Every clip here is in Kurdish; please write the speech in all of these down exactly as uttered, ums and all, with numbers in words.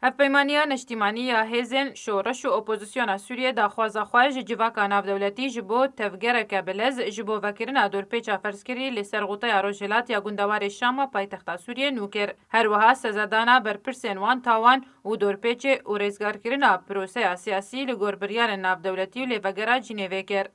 Hevpeymaniya Neştîmanî ya Hêzên Şoreş û Opozisyona Sûriyê daxwaza xwe ji civaka navdewletî ji bo tevgereke bilez ji bo vekirina dorpêça ferzkirî li ser xûteya rojhilat ya gundewarê Şama paytexta Sûriyê nû kir. Her wiha sezadana berpirsên wan tawan û dorpêçê û rêzgarkirina proseya siyasî li gor biryarên navdewletî û lêvegera Cinêvê kir.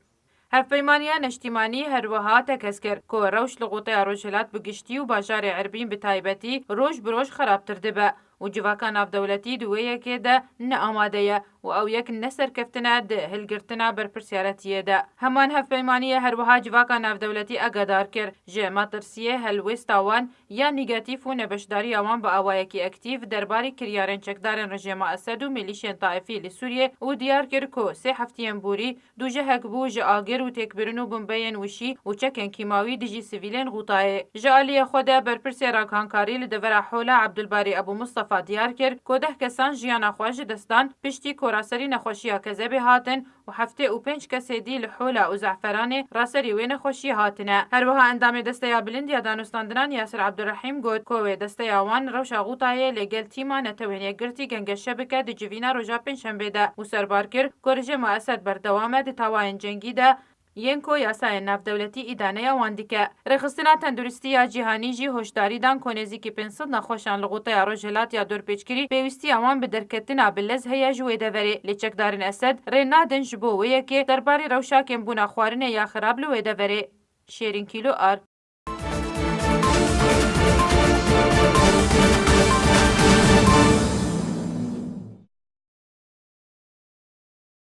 Hevpeymaniya Neştîmanî her wiha tekez kir ku rewş li xûteya rojhilat bi giştî û bajarê Erbîn bi taybetî roj bi roj xerabtir dibe û civaka navdewletî di wê yekê de ne amade ye û ew yek ne serkeftin e di hilgirtina berpirsiyaretiyê de. Heman hevpeymaniyê her wiha civaka navdewletî agadar kir ji metirsiyê helwêsta wan ya negatîf û nebeşdariya wan bi awayekî aktîf derbarî kiryarên çekdarên rejêma Esed û milîşên taifî li Sûriyê û diyar kir ku sê heftiyên borî du cihek bû ji agir û têkbirin û bombeyên wişî û çekên kîmawî dijî sivîlên Xûtayê. Ji aliyê xwe de berpirsê ragihankarî li devera Hola Ebdulbarî Ebû Mistefa diyar kir ku deh kesan jiyana xwe ji dest dan piştî ku raserî nexweşiya kezebê hatin û heftê û pênc kesê dî li Hola û Zeferanê raserî wê nexweşiyê hatine. Her wiha endamê Desteya Bilind ya Danûstandinan Yasir Ebdurehîm got ku wê desteya wan rewşa Xûtayê li gel tîma Netewên Yekgirtî gengeşe bike di civîna roja Pêncşembê de û serbar kir ku rejêma Esed berdewam e di tawayên cengî de yên ku yasayên navdewletî îdaneya wan dike. Rêxistina Tenduristî ya Cîhanî jî hoşdarî dan ku nêzîkî pênc sed nexweşan li Xûteya Rojhilat ya dorpêçkirî pêwîstiya wan bi derketina bi lez heye ji wê deverê, lê çekdarên Esed rê nadin ji bo wê yekê derbarî rewşakên bûna xwarinê ya xirab li wê deverê. Şêrîn Kîlo Ar.